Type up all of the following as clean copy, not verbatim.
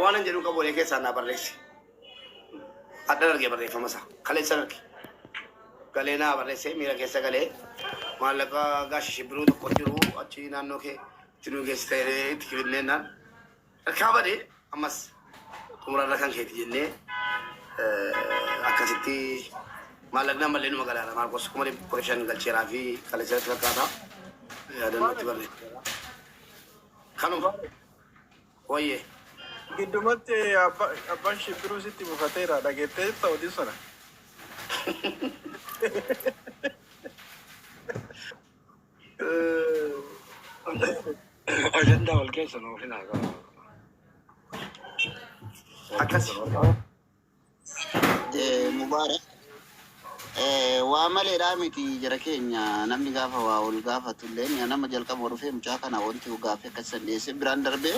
Waan jedhu qabu olee keessaa naa barreesse. Addan arge barreeffama isaa. Kaleessan arge. Galee naa barreesse, miira keessa galee maallaqa gaashi shibbiruu tokko jiru achi naannoo kee itti nuu geessite itti kenneenaan harkaa badee ammas xumurarra kan keeti jennee akkasitti maallaqni ammallee numa galaara. Maarqos 15,000 galcheeraa fi kaleessa irratti fakkaata. Yaadannootti barreesseera. Kanuma. Wayyee. Giddumatti abbaan shibbiruu sitti mufateera, dhageettee jirta oduu sana? Ajandaa wal keessa nuuf hin haa. Akkasi. Mubaarak, waa maleedhaa miti jara keenya. Namni gaafa waa ol gaafatu illee, nama jalqaba dhufee mucaa kana wanti gaaffii akkas san dhiyeessee biraan darbee,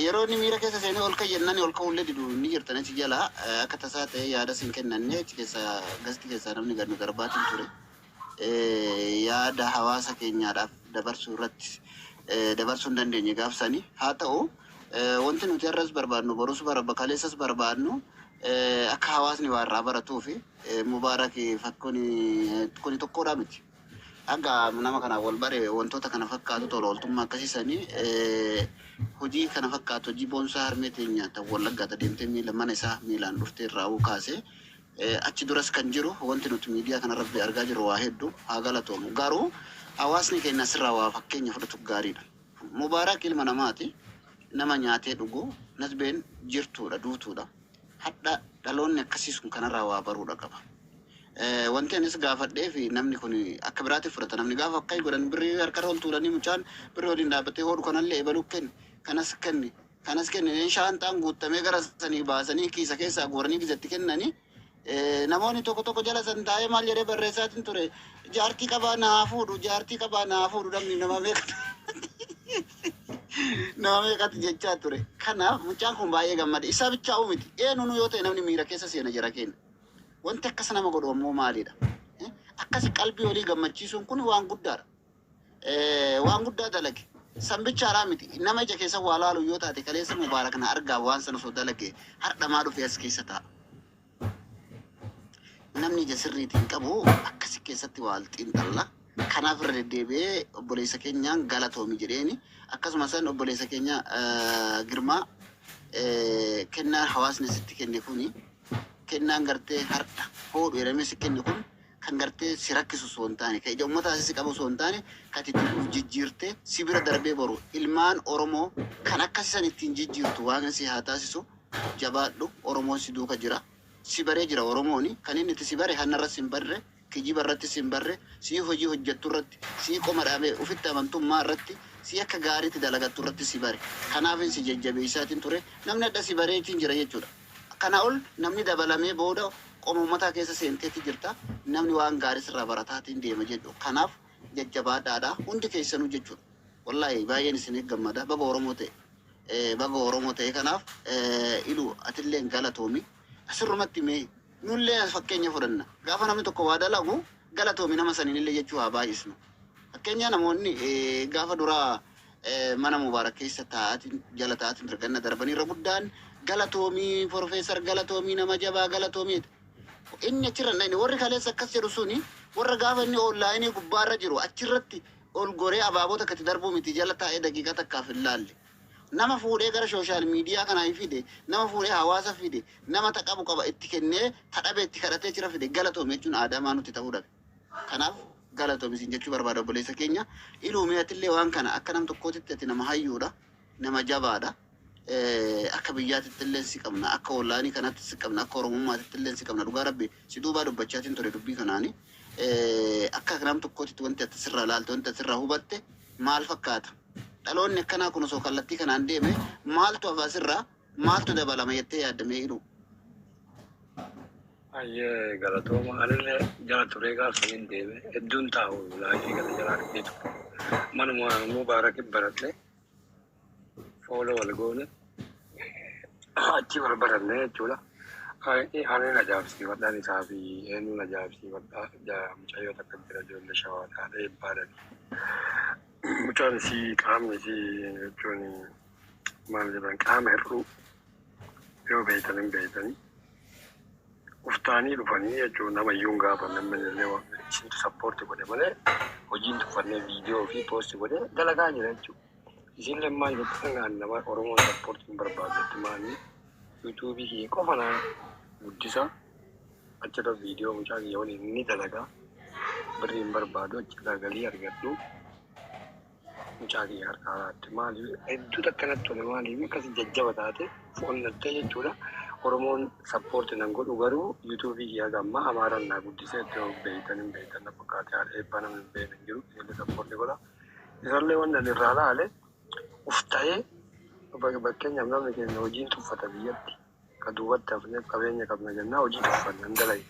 yeroo inni miira keessa seenee ol kayyannani ol ka'ullee didu ni jirtan achi jala. Akka tasaa ta'ee yaada sin kennanne achi keessa gasti keessaa namni gad nu darbaatiin ture. Yaada hawaasa keenyaadhaaf dabarsuu irratti dabarsuu hin dandeenye gaafsani. Haa ta'u, wanti nuti har'as barbaadnu, borus kaleessas barbaadnu, akka hawaasni waa irraa baratuu fi Mubaarak fakkoon kuni tokkodha miti. Akka nama kanaan wal bare wantoota kana fakkaatu, tola ooltummaa akkasiisanii, hojii kana fakkaatu, hojii boonsaa harmee teenya tan Wallaggaa deemtee miila mana isaa miilaan dhuftee irraa kaasee, achi duras kan jiru wanti nuti miidiyaa kanarratti argaa jirru waa hedduu, haa galatoomu. Garuu hawaasni keenya asirraa waa fakkeenya fudhatu gaariidha. Mubaarak ilma namaati. Nama nyaatee dhugu, nasbeen jirtuudha, duutuudha. Hadha dhaloonni akkasii sun kanarraa waa baruudha qaba. Wanti anis gaafadhee fi namni kun akka biraatti fudhata. Namni gaafa akka godhan birrii harkarra ol tuulanii, mucaan birrii waliin dhaabbatee hodhu kanallee ebaluu kenni, kanas kenni, kanas kenni, shaanxaan guutamee gara sanii baasanii kiisa keessaa guuranii gizatti kennanii, namoonni tokko tokko jala san taa'ee maal jedhee barreessaatiin ture: "Jaartii qabaa naa fuudhu, jaartii qabaa naa fuudhu." Namni nama meeqatu jechaa ture. Kanaaf mucaan kun baay'ee gammade. Isaa bichaa miti, eenyunu yoo ta'e namni miira keessa seena jira keenya. Wanti akkas nama godhu ammoo maalidha? Akkasi qalbii olii gammachiisuun kun waan guddaadha. Waan guddaa dalage. Sambichaadhaa miti. Nama ija keessa waa laalu yoo taate, kaleessa Mubaarak na argaa waan sana osoo dalage har'a dhufee as keessa taa'a. Namni ija sirriitiin qabu akkasi keessatti waa xiinxalla. Kanaaf irra deddeebi'ee obboleessa keenyaan galatoomi jedheeni. Akkasuma san obboleessa keenya Girmaa, kennaan hawaasni sitti kenne kuni, kennaan gartee har'a hoodhu jedhamee si kenne kun, kan gartee si rakkisu osoo hin taane, kan ija uummataa si qabu osoo hin taane, kan ittiin uf jijjiirtee si bira darbee boru ilmaan Oromoo kan akkasi san ittiin jijjiirtu Waaqni si haa taasisu. Jabaadhu, Oromoon si duuka jira. Si baree jira Oromooni. Kan inni itti si bare hanna irratti hin barre, kijiba irratti si hin barre, sii hojii hojjettu irratti, sii qoma dhaabee ufitti amantummaa irratti, sii akka gaariitti dalagattu irratti si bare. Kanaafin si jajjabeessaatiin ture. Namni adda si bareetiin jira jechuudha. Kana ol namni dabalamee booda qoma uummataa keessa seenteetti jirta. Namni waan gaarii sirraa barataatiin deema jedhu. Kanaaf jajjabaadhaadha hundi keessanuu jechuudha. Wallaahi baay'een isin gammada. Baga Oromoo ta'e. Baga Oromoo ta'e. Kanaaf ilu atillee galatoomi. Asirrumatti mee nullee as fakkeenya fudhanna. Gaafa namni tokko waa dalagu, galatoomi nama saniin illee jechuu haa baay'isnu. Fakkeenya namoonni gaafa duraa mana Mubaarak keessa taa'atiin jala taa'atiin mirganna darbanii irra guddaan "Galatoomii Profeesar, galatoomii nama jabaa, galatoomii." Inni achirra hin dhayne. Warri kaleessa akkas jedhu suni warra gaafa inni onlaayinii gubbaarra jiru achirratti ol goree abaaboo takka itti darbuu miti, jala taa'ee daqiiqaa takkaaf hin laalle. Nama fuudhee gara social media kanaa hin fide, nama fuudhee hawaasa fide, nama ta qabu qaba itti kennee, ta dhabe itti kadhatee achirra fide galatoome jechuun aadaa nuti ta'uu dhabe. Kanaaf galatoome isin jechuu barbaada, obboleessa keenya. Iluumee, atillee waan kana akka nam tokkootitti ati nama hayyuudha, nama jabaadha. Akka biyyaatitti illee si qabna, akka ollaanii kanatti si qabna, akka oromummaatitti illee si qabna. Dhugaa Rabbi si duubaa dubbachaatiin ture dubbii kanaani. Akka nam tokkootitti wanti ati sirraa laalte, wanti ati sirraa hubatte maal fakkaata? Dhaloonni akkanaa kun osoo kallattii kanaan deeme maaltu hafa asirraa, maaltu dabalama jettee yaaddamee, Iluu? Ayyee, galatooma. Anillee jala turee gaafa saniin deeme hedduun taa'u laayifii gara jalaa dhufee ture. Manuma Mubaarakin baradhe, follow wal goone, achi wal baranne jechuudha. Ani ajaa'ibsiifadhaan isaa fi eenyuun ajaa'ibsiifadha? Mucayyoo takka jira, ijoollee Shawaadhaa, eebbaadhani. Mucaan isii qaamni isii jechuun Maal jedhan qaama hir'uu yoo beeytan hin beeytanii. Uftaanii dhufanii jechuun nama iyyuu hin gaafanne namni illee isintu sappoorti godhe malee hojiin tuffannee viidiyoo fi poosti godhee dalagaa jira jechuudha. Isinillee maal jettan gaan nama Oromoon sappoorti hin barbaadu maali yuutuubii kiyya qofa naa guddisa achirra viidiyoo mucaa kiyya waliin ni dalagaa birrii hin barbaadu achirraa galii argadhu mucaa kiyya qarqaaraatti maaliif hedduu akkanatti tole maaliif akkas jajjaba taate foonnattee jechuudha. Oromoon sappoorti nan godhu garuu yuutuubii kiyya gamma Amaaraan naa guddisee itti beeytan hin beeytan na fakkaate haadha eebbaa namni hin beekne hin jiru isinillee sappoorti godha. Isallee wanni ani irraa laale uf ta'ee fakkeenyaaf namni keenya hojiin tuffata biyyatti ka duubatti hafneef qabeenya qabna jennaa hojii tuffanna hin dalagu.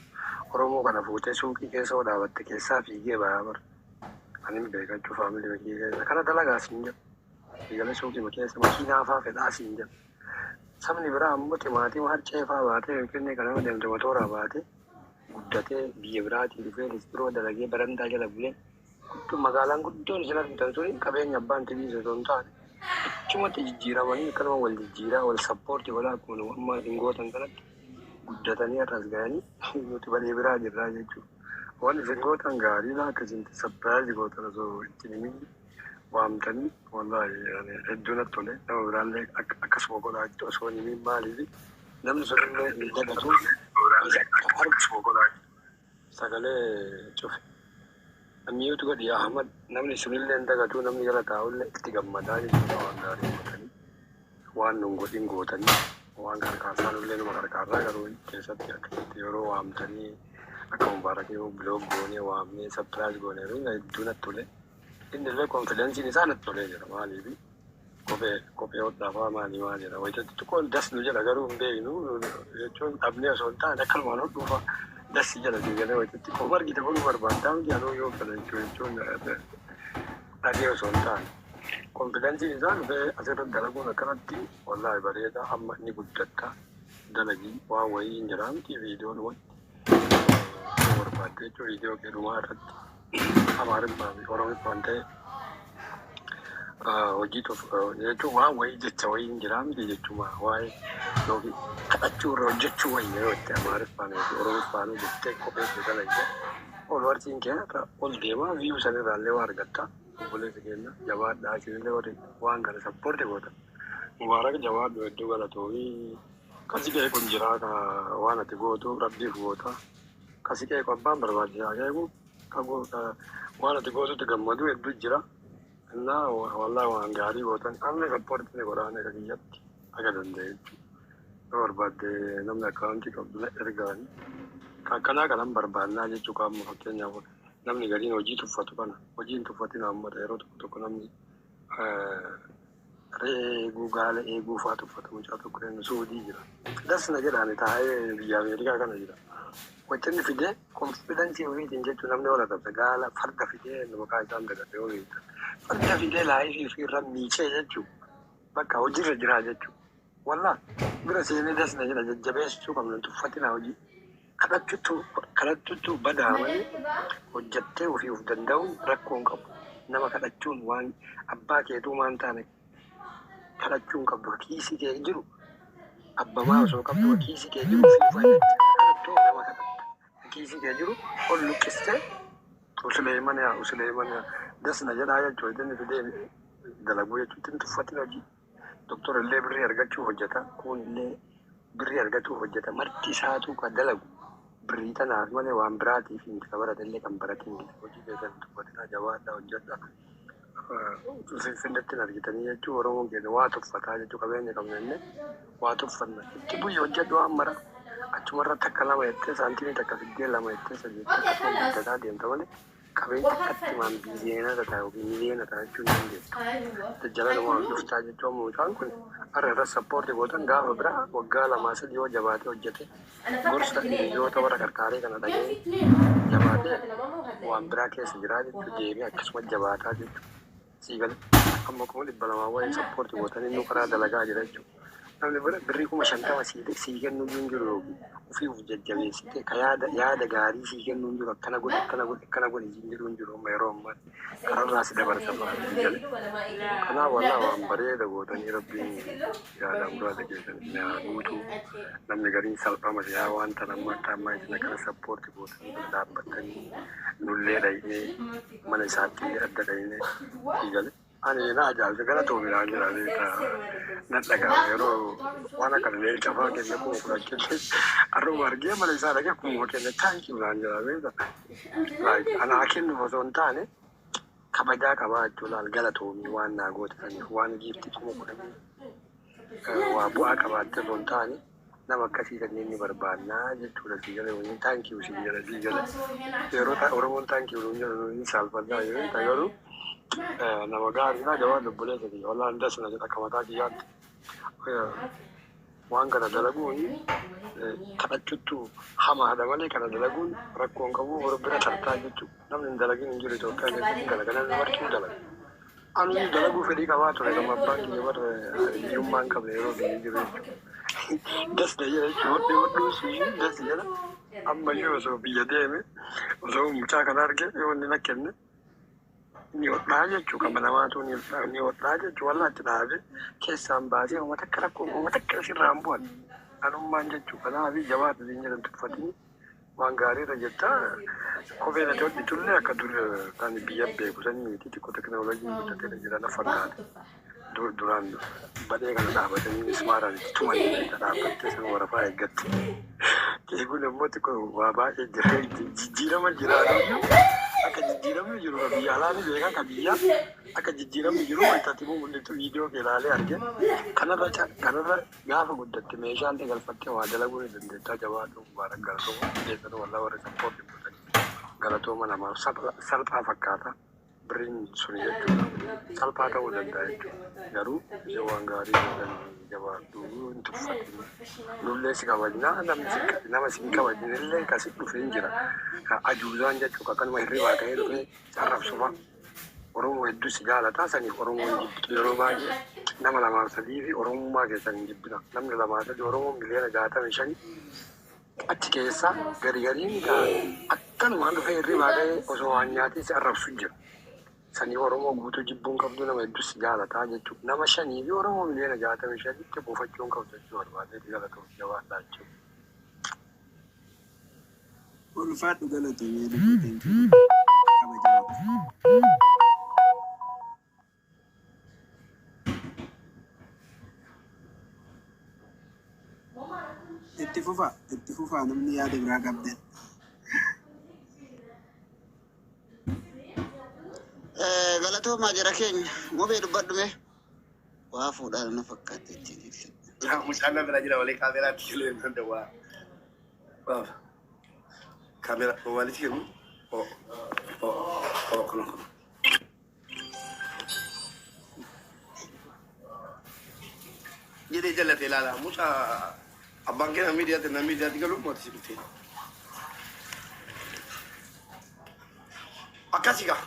Oromoo kana fuutee suuqii keessa yoo dhaabatte keessaa fiigee bayaa bara. Ani hin beeka jechuu faamilii kiyya keessa kana dalagaa siin jedhu. Fiigalee suuqii keessa makiinaa faa fedhaa siin jedhu. Sabni biraa ammoo timaatima harcee faa baatee Finfinnee kana yoo deemte motooraa baatee guddatee biyya biraatii dhufee listiroo dalagee barandaa jala bulee guddoo magaalaan guddoon isin argitan suni qabeenya abbaan tiliisa osoo hin taane achumatti jijjiiramanii akkanuma wal jijjiiraa wal sappoorti godhaa akkuma nu amma isin gootan kanatti guddatanii har'as gahanii nuti badee biraa jirraa jechuudha. Waan isin gootan gaariidha akka isin sapiraayizi gootan osoo itti himin waamtanii wallaahi ani hedduu natti tole nama biraallee akkasuma godhaa osoo hin himin maaliif namni sunillee hin dagatu sagalee cufe. Mute godhi yaa Ahmad namni sunillee hin dagatu namni jala taa'ullee itti gammadaa jechuudha waan gaarii gootanii waan nun godhin gootanii waan qarqaarsaa nullee numa qarqaarraa garuu keessatti akkasitti yeroo waamtanii akka mubaarakii block goonee waamnee surprise goonee yeroo hedduu natti tole. Inni illee konfidensiin isaa natti tolee jira maaliif kophee kophee hodhaafaa maali maal jedha wayitatti xiqqoo das nu jedha garuu hin beeknu jechuun dhabnee osoo hin taane akkanumaan hodhuufa dassi jedha diigalee wayitatti qofa argite godhuu barbaaddaa miti anuu yoo fedha jechuun dhabee osoo hin taane. Konfidensiin isaa dhufee asirratti dalaguun akkanatti wallaahi bareeda amma ni guddatta dalagii waan wayii hin jira miti viidiyoo dhumatti yoo barbaadde jechuun viidiyoo kee dhumaa irratti Amaariffaa fi Oromiffaan ta'e hojii jechuun waan wayii jecha wayii hin jira miti jechuma waa'ee yookiin kadhachuu irra hojjechuu wayya yoo itti Amaariffaan yookiin Oromiffaan jettee kophee kee dalagde followersiin kee ol deema view sanirraa illee waa argatta obboleessi keenya jabaadhaa isinillee warri waan kana sappoorti goota. Mubaarak jabaadhu hedduu galatoomii kasi qeequ hin jiraa ka waan ati gootu rabbiif goota kasi qeequ abbaan barbaachisaa qeequ ka waan ati gootutti gammadu hedduu jira. Innaa wallahi waan gaarii gootan amni sappoorti ni godhaa akka kiyyatti akka danda'e jechuudha. Yoo barbaadde namni akkaawuntii qabdu na ergaani. Ka akkanaa kanan barbaannaa jechuu qaama fakkeenyaaf namni gariin hojii tuffatu kana hojii hin tuffatin hammata yeroo tokko tokko namni re'ee eeguu gaala eeguu fa'aa tuffata mucaa tokko inni suudii jira. Das na jedhaani taa'ee biyya Ameerikaa kana jira. Wanti inni fidee konfidensii ofiitiin jechuun namni wal adabsa gaala farda fidee maqaa isaan dagate yoo beektan. Farda fidee laayifii ofii irra miicee jechuun bakka hojiirra jiraa jechuudha. Wallah bira seenee das na jedha jajjabeessuu qabna tuffatina hojii. Kadhachuutu kadhachuutu badaa malee hojjattee ofii of danda'uun rakkoo hin qabu. Nama kadhachuun waan abbaa keetuu maan taane kadhachuu hin qabdu. Kiisii kee jiru abbamaa osoo qabdu kiisii kee jiru ofii fayyadachuu nama kadhatta. Kiisii kee jiru ol luqqistee usuleeman yaa usuleeman yaa das na jedhaa jechuudha. Inni fidee dalaguu jechuudha. Inni tuffatin hojii. Doktor illee birrii argachuuf hojjeta. Kun illee birrii argachuuf hojjeta. Marti isaatu kan dalagu birrii tanaaf malee waan biraatiif hin ka barate illee kan baratin hojii keessan tuffatinaa jabaadhaa hojjedha. Finfinneetti argitanii jechuun Oromoon keenya waa tuffataa jechuu qabeenya qabna inni waa tuffanna. Itti bu'i hojjedhu waan mara achumarra takka lama jettee saantimii takka fiddee lama jettee sadii jettee akkasuma guddataa deemta malee qabeenya takkatti maan biiliyoonara ta'a yookiin miliyoona ta'a jechuun hin dandeettu. Jajjabina waan dhuftaa jechuun mucaan kun har'a irra sappoorti gootan gaafa biraa waggaa lamaa sadii yoo jabaatee hojjete gorsa hiriyoota warra qarqaaree kana dhaga'ee jabaatee waan biraa keessa jiraa jechuudha deemee akkasuma jabaataa jechuudha. Sii galee amma 200,000 wayii sappoorti gootanii inni karaa dalagaa jira jechuudha. Namni bira birrii 50,000 sii kennu hin jiru yookiin ofii of jajjabeessite ka yaada yaada gaarii sii kennu hin jiru, akkana godhi, akkana godhi, akkana godhi siin jedhu hin jiru. Amma yeroo ammaa kararraa si dabarsa maal jale. Kanaaf wallaa waan bareeda gootanii, rabbiin yaada muraasa keessan isin haa guutu. Namni gariin salphama si'aa waan tan amma akka ammaa isin akkana support gootanii bira dhaabbattanii, nullee dhaynee mana isaatti illee adda dhaynee sii gale. Ani na ajaa'ibsa, galatoomi naan jedha beektaa, nan dhaga'ama yeroo waan akka leenca fa'aa kenne, 10,000 kenne, har'uma argee mana isaa dhaqee 10,000 kenne, thank you naan jedha beektaa. Like anaa kennuuf osoo hin taane kabajaa qabaa jechuudha. Galatoomii waan naa goote saniif, waan giiftii 10,000 waa bu'aa qabaatte osoo hin taane, nama akkasii kanneen ni barbaannaa jechuudha. Sii galee waliin thank you sii jedha, sii gale. Yeroo Oromoon thank you nuun jedhu nuun saalfannaa yeroo ta'e, garuu nama gaariidha. Jabaa obboleessa kiyya, wallaan das na jedha. Akka mataa kiyyaatti waan kana dalaguun kadhachuttu hamaadha malee kana dalaguun rakkoo hin qabu. Hora bira tartaa jechuudha. Namni hin dalagin hin jiru Itoophiyaa keessatti, dalaga namni martuu dalaga. Ani dalaguu fedhii qabaa ture, gama abbaan kiyya bar hiyyummaa hin qabne yeroo biyya jiru jechuudha. Das na jedha jechuudha. Hodhee hodhuu sun das jedha. Ammayyuu osoo biyya deeme, osoo mucaa kana arge, yoo inni na kenne ni hodhaa jechuudha. Kama namaatu ni hodhaa, ni hodhaa jechuudha. Wallah achi dhaabe keessaan baasee uummata akka rakkoo uummata akka sirraa hin bu'an. Anummaan jechuudha. Kanaaf jabaatu siin jedhan, tuffatini waan gaariirra jirta. Kopheen ati hodhitullee akka dur kan biyya beeku sanii miti, xiqqoo teknooloojiin guddatee jira na fakkaata. Duraan badhee kana dhaabatanii mismaaraan itti tumanii beekta, dhaabbattee sana warafaa eeggatte. Eeguun immoo xiqqoo waa baay'ee jira, jijjiirama jira akka jijjiiramni jiru ka biyya alaa ni beeka, ka biyya akka jijjiiramni jiru wanta ati mul'itu viidiyoo kee ilaalee arge. Kanarra gaafa guddatte meeshaalee galfattee waa dalaguu ni dandeettaa. Jabaadhu, mubaarak, galatooma keessanuu. Wallaa warri support godhanii galatooma. Namaaf salphaa fakkaata birriin suni jechuudha, salphaa ta'uu danda'a jechuudha, garuu isin waan gaarii gootanii. Jabaadhu, hin tuffatin, nullee si kabajnaa. Namni nama si hin kabajne illee kasi dhufe hin jira, ka ajuuzaan jechuudha, akkanuma hirribaa ka'ee dhufee carrabsu fa'a. Oromoo hedduu si jaalataa, saniif Oromoo hin jibbitu. Yeroo baay'ee nama lamaaf sadii fi Oromummaa keessan hin jibbina. Namni lamaa sadii Oromoo miliyoona 65 achi keessa gari gariin akkanumaan dhufee hirribaa ka'ee osoo waan nyaatee si arrabsu jira. Saniif Oromoo guutuu jibbuun qabdu, nama hedduu si jaalataa jechuudha. Nama shanii fi Oromoo miliyoona 65tti buufachuu hin qabdu jechuu barbaadeeti. Galatoom, jabaadhaa jechuudha. Ulfaadhu, galatoomee, lubbuu keenya kabajamaa. Itti fufaa, itti fufaa, namni yaada biraa qabdan. Galatoomaa jara keenya. Mubee, dubbadhu mee. Waa fuudhaan na fakkaate ittiin illee. Mucaan na bira jira malee kaameraatti galee hin danda'u. Waa. Kaameraa walitti kennu. Oo oo oo, kun kun. Jedhee jallatee ilaala. Mucaa abbaan keenya miidiyaatti na miidiyaatti galuun mootii si bitee. Akkasii gaa.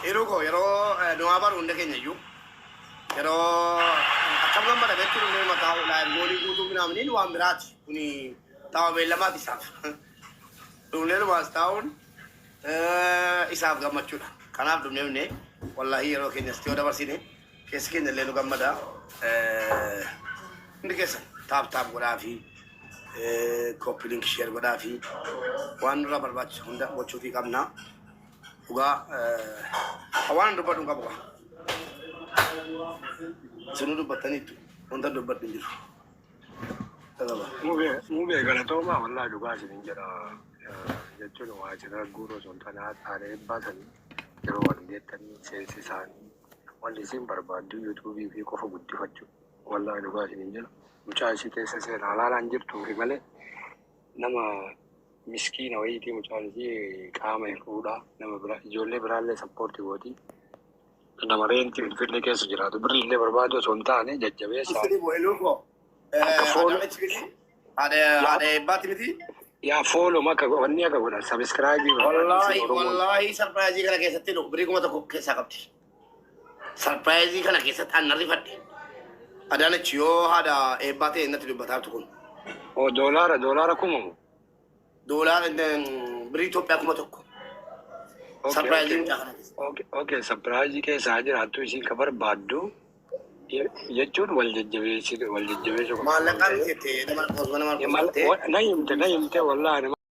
Yeroo koo yeroo nuwaa baru hunda keenya iyyuu yeroo akkam gammada beektu, dhumee mataa live goolii guutuu minaaminiin waan biraati. Kuni taa'u beellamaati isaaf. Dhumnee numaas taa'uun isaaf gammachuudha. Kanaaf dhumnee dhumnee wallaahi yeroo keenyas yoo dabarsine keessi keenya illee nu gammada. Hundi keessan tap tap godhaa fi copy link share godhaa fi waan nurraa barbaachisu hunda gochuufii qabna. Dhugaa waan dubbadhu hin qabu. Isinuu dubbattaniittu, wanta dubbadhu hin jiru. Mubee, galatoomaa. Wallaahi dhugaa isin jedha, jechuun waa isin arguu osoo hin taane, haadha eebbaa sanii yeroo wal geettanii seensi isaanii wanti isin barbaaddu yuutuubii fi qofa guddifachuu. Wallaahi dhugaa isin jedha, mucaa isii keessa seena halaalaan jirtuufi malee nama miskiina wayiitii. Mucaan isii qaama hir'uudha, nama bira ijoollee biraallee support gooti, nama rent Finfinnee keessa jiraatu birri illee barbaadu osoo hin taane jajjabeessaa. Sini bo'eluu koo. Akka follow Haadha miti. Haadha haadha eebbaati miti. Yaa, follow maka wanni akka godhan subscribe barbaadu Wallaahi isin Oromoon. Wallaahi surprise kana keessatti nu birrii 1000 keessaa qabdi. Surprise kana keessatti an rifadhe. Adaanach yoo haadha eebbaa ta'e natti dubbataa jirtu kun. Oo doolaara doolaara 1000 moo? Doolaara birrii Itoophiyaa 1000. Okay, Surprise okay. mucaa kana keessa. Okay, surprise keessa haa jiraattu isiin ka barbaaddu jechuun wal jajjabeessi wal jajjabeessuu qabna waan Maallaqaa ta'eef. miti jettee nama nama Marqos jettee. Na himte na himte wallaahi nama.